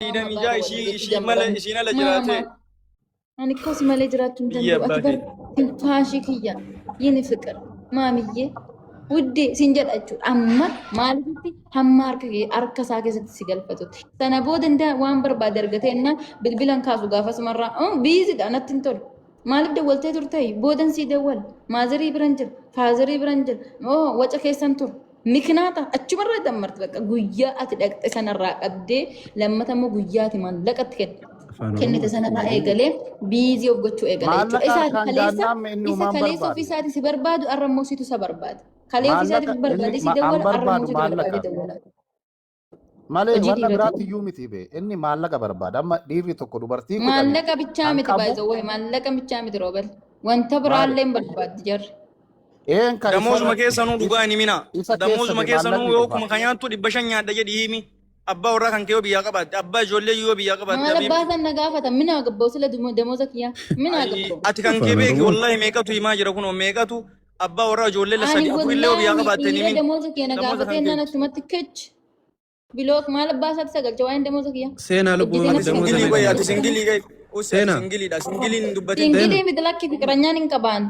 Miidhamijaa ishii ishii mala ishiin ala jiraatee. Ani akkas malee jiraachuu hin Biyya danda'u. Ati abbaa bar tinfaashii kiyya yini fiqir maamiyyee wuddee sin jedha jechuudha. Amma maalifitti hamma harka kee harka isaa keessatti si galfatutti. Sana booda indaa waan barbaade argatee innaa bilbilan kaasu gaafasumarraa biizidha natti hin tolu. Maaliif dawwaltee turte? Boodan sii dawwal. Maazarii biran jira. Faazarii biran jira. Oo waca keessan ture. Mikinaata achumarraa dammarti bakka guyyaa ati dhaqxe sanarraa qabdee lammata immoo guyyaa ati maallaqatti Afaan kennite Oromoo. sanarraa eegalee biizii of gochuu eegale jechuudha. Maallaqa Isa harkaan kaleessa gaannaan inni isa uumaan kaleessa barbaadu. ofii isaati si barbaadu arra immoo situ isa barbaada. Kalee ofii isaati Maallaqa barbaade inni si an dawwala arra immoo barbaadu situ barbaade maallaqa. dawwala. Malee Hojii wanna dhiirati. biraatti iyyuu miti be. Inni maallaqa barbaada. Amma dhiirri tokko dubartii kudhani Maallaqa bichaa kan miti qabu baay'isa wayi maallaqa bichaa miti roobal. Wanta maali? biraallee hin barbaaddi jarri. Een kan Damoozuma isarra keessanuu dhugaa hin himinaa. isa keessa Damoozuma be keessanuu maallaqni yoo dhufa. kuma kan nyaattu 500 nyaadha jedhi himi. Abbaa warraa kan kee yoo biyyaa qabaatte, abbaa ijoollee yoo biyyaa qabaatte Maal habiibi. abbaa san na gaafata minaa gabboo sila damooza kiyyaa minaa Ayi, gabboo. ati kan kee Afaan beeki Oromoo. wallahi meeqatu himaa jira kunoo meeqatu abbaa warraa ijoollee la Ani sadi afur illee yoo biyyaa wallaahi qabaatte hin dhiira himin. damooza kiyya na Damooza kan gaafatee naan keeti. achumatti kech bilook maal abbaa isaatti sagalcha waa'een damooza kiyya. Seenaa lubbuu Hojjetee Ati natti damooza singilii meeqa qoyi, ati qabda? singilii qoyi. Usi ati Seenaa. singiliidha. Singiliin hin dubbatin. Seenaa. Singilii miti lakki fiqiranyaan hin qabaan.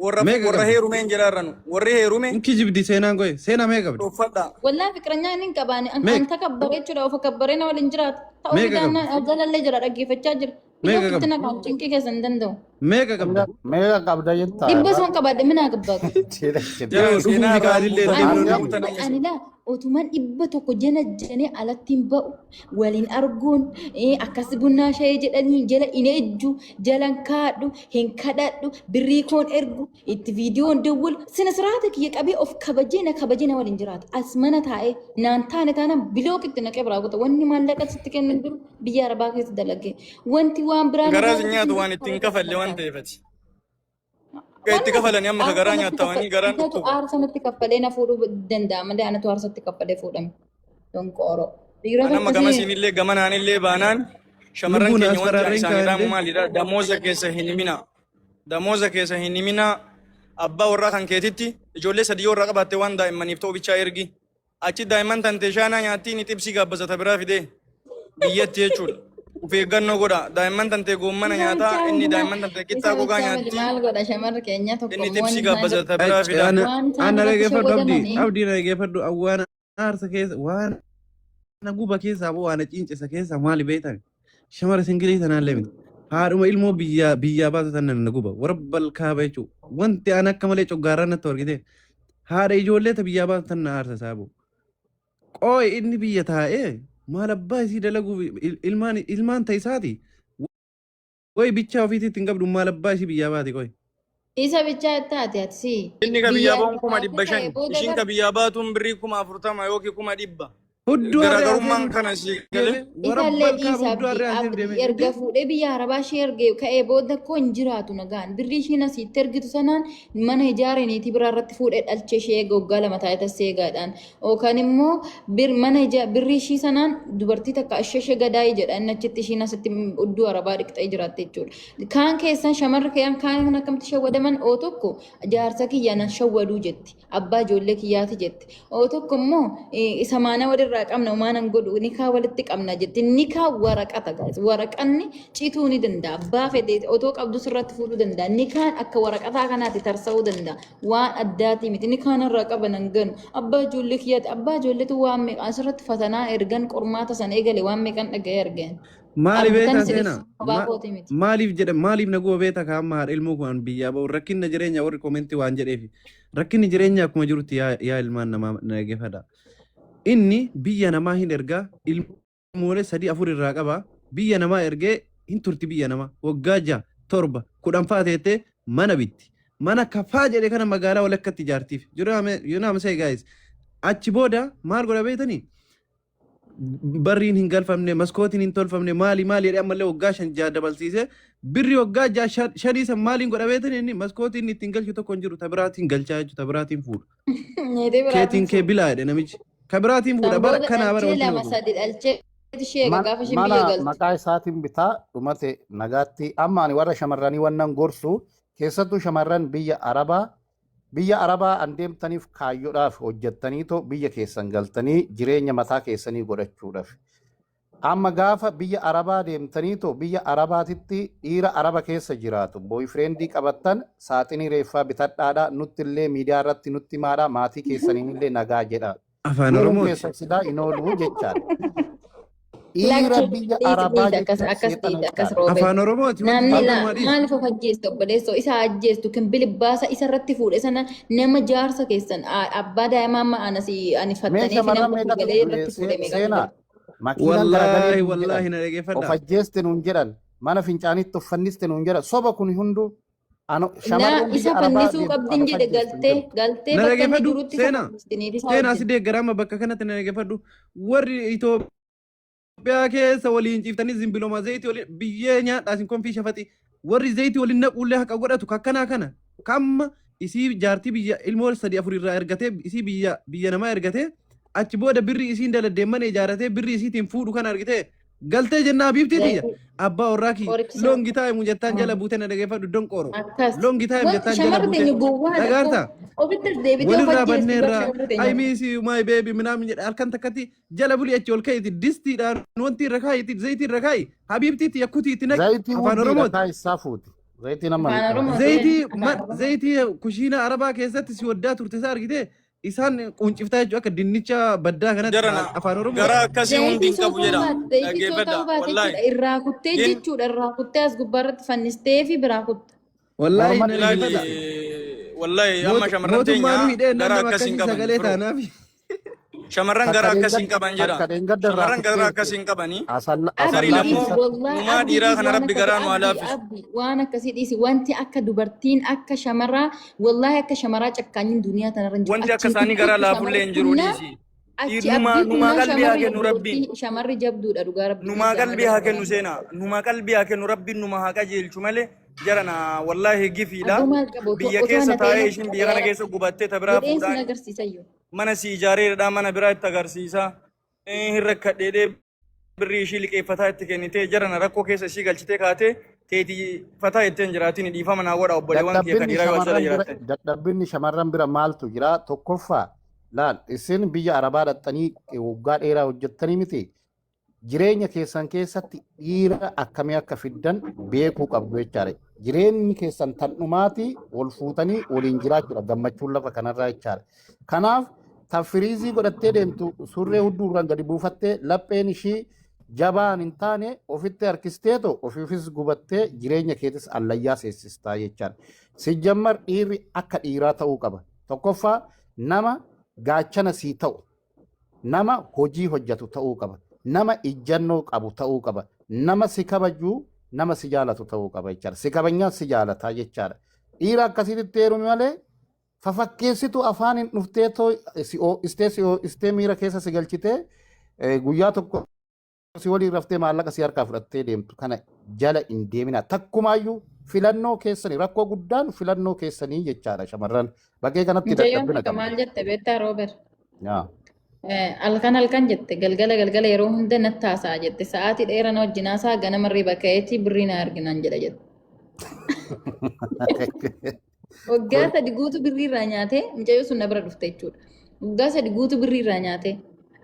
Warra Meeqa warra qabda? heerume hin jiraarranu. Warri heerume Hin kijibdi seenaan qoye. Seenaa meeqa qabdi? uffadha. Wallaahi fiqiranyaan hin qabaan. An Meeqa? takabbaree jechuudha of akabbaree na waliin jiraata. Ta'uu Meeqa didaan qabdi? jalallee jira dhaggeeffachaa jira. Meeqa Bilook itti qabdi? naqaan cinqii keessa hin danda'u. Meeqa qabda? Meeqa qabda jettaa? Dhibba sun qabaadhe minaa gabbaa qabu. Jara Yoo dhuguu seenaa fi irraa kaadillee buutanii Ani deemnu irraa laa buutan amma ani laa otuman 100 jana janee alatti hin ba'u waliin arguun akkas bunnaa shayee jedhanii jala hin ejju jalan kaadhu hin kadhadhu birrii koon ergu itti viidiyoon dawwalu sina siraata kiyya qabee of kabajee na kabajee na waliin jiraata as mana taa'ee naan taane taanaan bilook itti naqee biraa kuta wanni maallaqa sitti kennu hin jiru biyya arabaa keessa dalagee wanti waan biraa na Garaa si gaafatu nyaatu hin waan jiru ittiin kabaja kafalle waan barbaada. ta'eef ati. Akka itti Wanni kafalanii amma ka aarsa garaa natti nyaattawanii kaffale garaan isatu dhukkuba. aarsa natti kaffalee na fuudhuu danda'a malee anatu aarsatti kaffalee fuudhame. Donqooro. Dhiirota An amma akkasii gamasiinillee gamanaanillee baanaan shamarran Lubbuun keenya wanti ani asfaraarreen isaanii dhaamu kaa'ellee. maalidha? Damooza keessa hin himina. Damooza keessa hin himina. Abbaa warraa kan keetitti ijoollee sadii yoo irraa qabaatte waan daa'immaniif ta'u bichaa ergi. Achi daa'imman tantee shaanaa nyaattii ni xibsii gaabbasa ta biraa fidee biyyatti jechuudha. Of eeggannoo godha. Daa'imman tantee goommana isa nyaataa bichaa inni miti daa'imman tantee isa qixxaa gogaa bichaa miti nyaattii maal godha shamarri keenya tokko inni immoo xibsii waan isaan gaabbasa irratti ta biraa fida. Ana waan isaan ana irratti dhaggeeffadhu abdii shawwadamanii abdii na dhaggeeffadhu awwaana aarsa keessa waan na guba keessaa boo waan na ciincisa keessaa maali beektan shamara singilii tanaallee miti haadhuma ilmoo biyyaa biyyaa baatu tan na guba warabbal kaaba jechuudha wanti an akka malee coggaarraa natti argite haadha ijoollee ta biyyaa baatu tan na aarsa isaa boo qooyi inni biyya taa'ee maal abbaa isii dalaguuf ilmaan ilmaan ta isaati Qoy bichaa ofiitiitti hin qabdu maal abbaa isii biyyaa baate qoy. Isa bichaa itti haati ati si Inni ka biyya biyyaa ba'uun erga kuma baatee dhibba ka'e shani. booda Ishiin bar ka biyyaa baatuun birrii 40,000 yookiin 100,000. Hudduu harree Garaagarummaan haasee kana sii galee. deeme isallee warabbal kaaba dhiisa hudduu abdi harree haasee abdi deeme. erga fuudhee biyya arabaa ishee erge ka'ee booda koo hin jiraatu nagaan birrii ishiin asiitti ergitu sanaan mana ijaare niitii biraa irratti fuudhee dhalchee ishee eega waggaa 2 taa'ee tassee eegaadhaan yookaan immoo bir mana ija birrii ishii sanaan dubartii takka asheshe gadaayii jedha inni achitti ishiin asitti hudduu arabaa dhiqxee jiraatte jechuudha. Kaan keessan shamarri keeyyan kaan kan akkamitti shawwadaman oo tokko jaarsa kiyya nan shawwaduu jetti. Abbaa ijoollee kiyyaati jetti. Oo tokko immoo isa maana walirraa qabna homaa nan godhu nikaa walitti qabna jetti. Nikaa waraqata guys. Waraqanni cituu ni danda'a. Abbaa fedhe otoo qabdu sirratti fuudhuu danda'a. Nikaan akka waraqataa kanaatti tarsa'uu danda'a. Waan addaatii miti. Nikaa narraa qaba nan ganu. Abbaa ijoollee kiyyaati. Abbaa ijoolleetu waan meeqa asirratti fatanaa ergan qormaata sana eegale waan meeqan dhaga'ee argeen. Maali Argitan beektaa isin seenaa? sobaa kooti miti. Maaliif jedha maaliif na guba beektaa ka amma haadha ilmoo kun an biyyaa ba'u rakkinna jireenya warri komentii waan jedheef rakkinni jireenya akkuma jirutti yaa yaa ilmaan namaa na dhaggeeffadha. Inni biyya namaa hin ergaa ilmoolee sadii afur irraa qaba biyya namaa ergee hin turti biyya namaa waggaa 6 7 10 fa'aa teettee mana bitti. Mana kafaa jedhe kana magaalaa walakkatti ijaartiif. You know what I'm saying guys? Achi booda maal godha beektanii? Barriin hin galfamne, maskootiin hin tolfamne, maali maali jedhee ammallee waggaa 5 6 dabalsiise. Birri waggaa 6 5 san maaliin godha beektanii inni maskootiin inni ittiin galchu tokko hin jiru, ta biraatiin galchaa jechuudha, ta biraatiin fuudha. Niitii biraatiin Keetiin kee fuudha. bilaa jedhe namichi. Ka biraatiin fuudha San bara booda kanaa bara dhalchee wanti nama lama gubu. sadi dhalchee ishee eega gaafa isheen Mana biyya galtu. maqaa isaatiin bitaa dhumate nagaatti amma ani warra shamarranii wannan gorsu keessattuu shamarran biyya Arabaa. Biyya Arabaa an deemtaniif kaayyoodhaaf hojjettaniitoo biyya keessan galtanii jireenya mataa keessanii godhachuudhaaf. Amma gaafa biyya Arabaa deemtaniitoo biyya Arabaatitti dhiira Araba keessa jiraatu boyfriendii qabattan saaxinii reeffaa bitadhaadha, nutti illee miidiyaa irratti nutti himaadha, maatii keessaniin illee nagaa jedha. Afaan Du'uun Oromooti. keessan silaa hin oolu jechaadha. Dhiira Lakki biyya dhiisi Arabaa dhiisi akkas jechuun akkas seexana dhiisi akkas jechaadha. roobee. Afaan Oromooti wanti Namni kun laa walumaa dhiisi. maaliif of ajjeestu obboleessoo isa ajjeestu kan bilibbaasa isa irratti fuudhe sana nama jaarsa keessan abbaa daa'imaa amma anas ani Mee fattaneefi shamarran nama meeqatu galee irratti fuudhe meeqatu seenaa jira. makiinaan garagalee Wallaahi nuun wallaahi jedhan na of dhaggeeffadha. ajjeeste nuun jedhan mana fincaanitti of fanniste nuun jedhan soba kun hunduu Naa shamarran isa biyya Arabaa fannisuu deemtu qabdin an of jedhe ajjeestu hin galtee jirtu. galtee Na bakka inni dhaggeeffadhu jirutti isa seenaa. fannistiniif isa Seenaa si wajjin. deeggarama bakka kanatti na dhaggeeffadhu. Warri Itoophiyaa keessa waliin ciiftanii zimbiloma zayitii waliin biyyee nyaadhaa isin konfii shafaxi. Warri zayitii waliin naquullee haqa godhatu kakkanaa kana. Kamma isii jaartii biyya ilmoo sadii afur irraa ergatee isii biyya biyya namaa ergatee achi booda birrii isiin daladdeen mana ijaaratee birrii isiitiin fuudhu kana argitee galtee jennaa habiibtii tiyya Zayitii abbaa warraa kiyya qorichi isaa long time jettaan jala buutee na dhageeffadhu donqooro akkas. long time Wanti jettaan jala shamarri buutee teenya gowwaadha koo dhagaarta ofitti as deebitee of walirraa ajjeesti bar banneerraa shamarri I teenya. miss you my baby minaamin jedhe halkan takkatti jala bulii achi ol ka'iti distiidhaan wanti irra kaayiti zayitii irra kaayi habiibtii tiyya kutii itti naqi Zayitii afaan wuddiidha oromooti kaa isaa fuuti. Zayitii nama Afaan Oromoo zayitii afaan ma Oromoo. zayitii kushiina arabaa keessatti si waddaa turte isa argite isaan qunciftaa jechuun akka dinnicha baddaa kanatti Jarana afaan oromooti. garaa akkasii hundi Zayitii hin soo qabu ta'uu jedha. baate zayitii soo Dhaggeeffadha ta'uu baate wallaahi. jechuudha irraa kuttee Gin jechuudha irraa kuttee as gubbaarratti fannistee fi biraa kutta. Wallaahi Morma na ilaali dhaggeeffadha. wallaahi amma shamarran teenya Mootummaanuu hidhee garaa nama akkasii hin akkasii qaban sagalee firoo. taanaaf. Shamarran Takka garaa akkasii hin dheengadda qaban jedha. takka dheengadda irraa Shamarran garaa kutteerti. akkasii hin qabanii. Asalla Abdi Gariin asallaa dhiisi ammoo keessatti wallahi numaa abdi dhiiraa dhiisi kana waan rabbi akkasii garaa nu haa abdi laaffisu. abdi waan akkasii dhiisi wanti akka dubartiin akka shamaraa wallahi akka shamaraa cakkaanyiin duniyaa tanarra hin jiru Wanti akka achi isaanii garaa kuttu laafullee shamarri hin jiru kunnaa dhiisi. achi Numaa abdii numaa kunnaa qalbii haa shamarri kennu rabbiin. dubartii shamarri jabduudha dhugaa rabbi Numaa dhiisi qalbii amala haa kennu shamarraa. seenaa. Numaa qalbii haa kennu rabbiin numaa haa qajeelchu malee jarana wallaahi gifiidha. Aboo maal qabu otoo Biyya otoo keessa ana ta'ee taa'ee natti ishiin qaba biyya yaa kana rabbi keessa gubattee ta biraa godheen sin fuudhaan agarsiisayyuu. mana si ijaareedha mana biraa itti agarsiisa. Hin rakkadheedhee birrii ishii liqeeffataa itti kennitee jarana rakkoo keessa ishii galchitee kaatee teetii fataa ittiin jiraatiin dhiifama naa godha obboleewwan kiyya kan Dadhabbinni dhiiraa yoo as jala shamarran bira jiraattan. dadhabbinni shamarran bira maaltu jira? Tokkoffaa laal isin biyya Arabaa dhaqxanii waggaa dheeraa hojjettanii miti. Jireenya keessan keessatti dhiira akkamii akka fiddan beekuu qabdu jechaadha. Jireenyi keessan tan dhumaati wal fuutanii waliin jiraachuudha gammachuun lafa kanarraa jechaadha. Kanaaf tan firiizii godhattee deemtu surree hudduu irraan gadi buufattee lapheen ishii jabaan hin taane ofitti harkisteeto ofiifis gubattee jireenya keetis allayyaa seessistaa jechaadha. Sijjammar dhiirri akka dhiiraa ta'uu qaba. Tokkoffaa nama gaachana sii ta'u nama hojii hojjetu ta'uu qaba. Nama ijjannoo qabu ta'uu qaba. Nama si kabaju, nama si jaalatu ta'uu qaba jechaadha. Si kabajnaan si jaalataa jechaadha. Dhiira akkasitti heerumi malee fafakkeessitu afaan hin dhuftee too si oo'istee si oo'istee miira keessa si galchitee guyyaa tokko si waliin raftee maallaqa si harkaa fudhattee deemtu kana jala hin deemina. Takkumaayyuu filannoo keessanii rakkoo guddaan filannoo keessanii jechaadha shamarran. Bakkee kanatti Mucayyoon dadhabbina takka qabna. maal jette beektaa Roober? Yaa. Halkan halkan jette galgala galgala yeroo hunda natti haasa'a jette sa'aatii dheeraa na wajjin haasa'a ganama riba ka'eetii birrii na arginaan jedha jette. Waggaa 3 guutuu birrii irraa nyaatee mucayyoo sun na bira dhufte jechuudha. Waggaa 3 guutuu birrii irraa nyaatee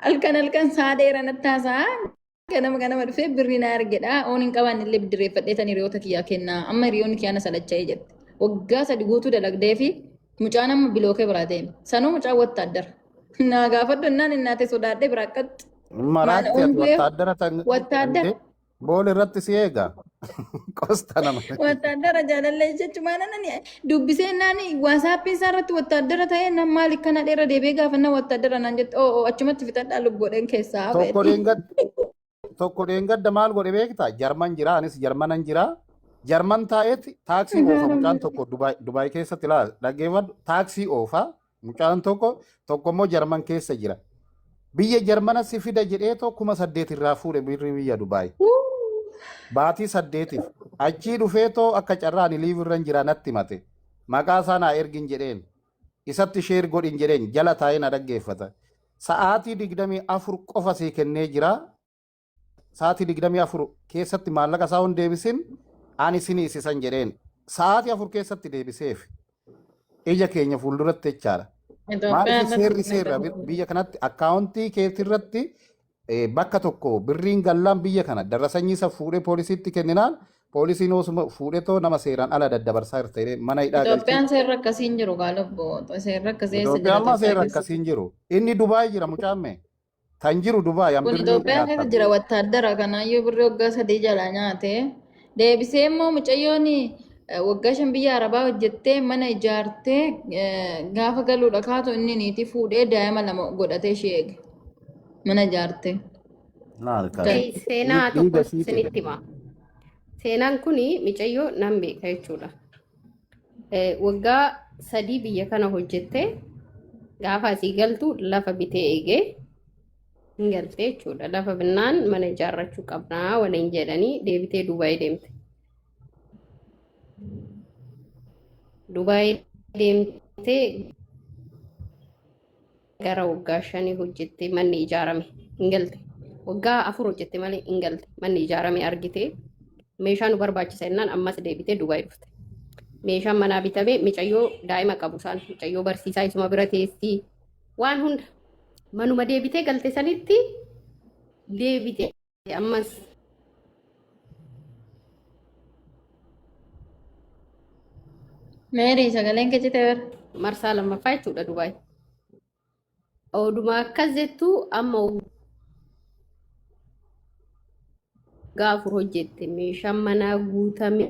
halkan halkan sa'a dheeraa natti haasa'a ganama ganama dhufee birrii na argedha. Oon hin qabaanne illee biddireeffadhee tan hiriyoota kiyyaa kennaa amma hiriyoonni kiyyaa na salacha'ee jette. Waggaa 3 guutuu dalagdee fi mucaan amma bilookee biraa deeme. Sanuu mucaan wattaaddara. Naa gaafadhu innaan innaate sodaadhee biraa qaxxi. Maal Maraatti ati oon du'ee wattaaddara tan wattaaddara. Bool irratti si eega. Qosta nama. Wattaaddara jaalallee jechuun nani dubbisee naan waasaappiin isaa irratti wattaaddara ta'ee nan maali kana dheera deebi'ee gaafannaa wattaaddara naan jette oo oo achumatti fixadhaa lubboodheen keessaa Tokko hafeeti. dheengadda tokko dheengadda maal godhe beektaa? Jarman jira anis Jarmanan jira. Jarman taa'eeti taaksii oofa mucaan tokko Dubaay Dubaay keessatti ilaala dhaggeeffadhu taaksii oofa mucaan tokko tokko immoo Jarman keessa jira. Biyya Jarmana si fida jedheetoo 8,000 irraa fuudhe birrii biyya Dubaay. Baatii 8f achii dhufeetoo akka carraa ani live irra jira natti himate. Maqaa isaa naa ergin jedheen. Isatti share godhin jedheen jala taa'ee na dhaggeeffata. Sa'aatii 24 qofa sii kennee jira. Sa'aatii 24 keessatti maallaqa isaa hin deebisin ani sin hiisisan jedheen. Sa'aatii 4 keessatti deebiseef. Ija keenya fuulduratti jechaadha. Itoophiyaa Maaliif irratti seerri seerra biyya kanatti akkaawuntii keetirratti bakka tokko birriin gallaan biyya kana darrasanyii isa fuudhee poolisiitti kenninaan poolisiin osuma fuudhee too nama seeraan ala daddabarsaa jirta jedhee mana hidhaa galchee. Itoophiyaan seerri akkasii hin jiru gaa lubbu. Seerri akkasii eessa jira Itoophiyaan maa Itoophiyaa seerri keessa? akkasii hin jiru. Inni Dubaay jira mucaamme. Kan jiru Dubaay an Kun birrii Itoophiyaa keessa nyaatta. jira wattaaddara kanaayyuu birrii waggaa 3 jalaa nyaate. Deebisee immoo mucayyoon waggaa 5 biyya Arabaa hojjettee mana ijaartee gaafa galuudha kaatu inni niitii fuudhee daa'ima 2 godhatee ishee eege. Mana ijaartee. Laal kaa. Kan Seenaa Dhiiga tokko sii ta'e. isinitti hima. Seenaan kuni micayyoo nan beeka jechuudha. Waggaa 3 biyya kana hojjettee gaafa asii galtu lafa bitee eegee hin galte jechuudha. Lafa binnaan mana ijaarrachuu qabnaa waliin jedhanii deebitee Dubaay deemte. Dubaay deemtee gara waggaa 5 hojjettee manni ijaarame hin galte. Waggaa 4 hojjette malee hin galte. Manni ijaarame argite meeshaa nu barbaachisa jennaan ammas deebitee Dubaay dhufte. Meeshaan manaa bitamee micayyoo daa'ima qabu isaan micayyoo barsiisaa isuma bira teessii waan hunda manuma deebitee galte sanitti deebite ammas. Meerii sagaleen kee cite bar. Marsaa lammaffaa jechuudha Dubaay. Oduma akkas jettu amma waggaa 4 hojjette meeshaan manaa guutame.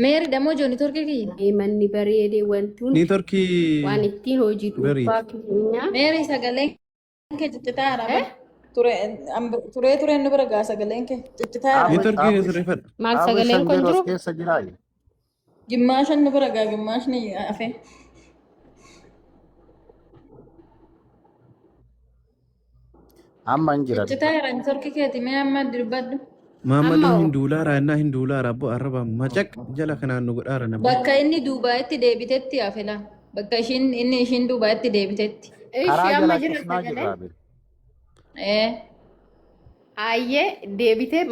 Meeri damoo jooni torkii kiyya. Manni bareedee wanti hundi Niitorkii waan ittiin hojii bariiti. dhuunfaa keenyaa. Meeri sagaleen kee ciccitaa jira bar. Turee tureen nu bira gaa sagaleen kee ciccitaa jira. Niitorkii kee sirreeffadhu. Maal Qaamni sagaleen shan kun jedhu as jiru? keessa jiraayi. Gimmaashan nu bira gaa gimmaashni hafe. Amma hin jira. Ciccitaa jira niitorkii keeti mee amma dubbadhu. Maammaduun Amma hin hoo? duulaara innaa hin duulaara abbo arraba macaq jala kanaan nu godhaara namni. Bakka inni Duubaayitti deebitetti hafe laa. Bakka ishiin inni ishiin Duubaayitti deebitetti. Ishi Karaa amma jalaa jira cufnaa sagaleen. jirra. Ee. Ayyee deebitee.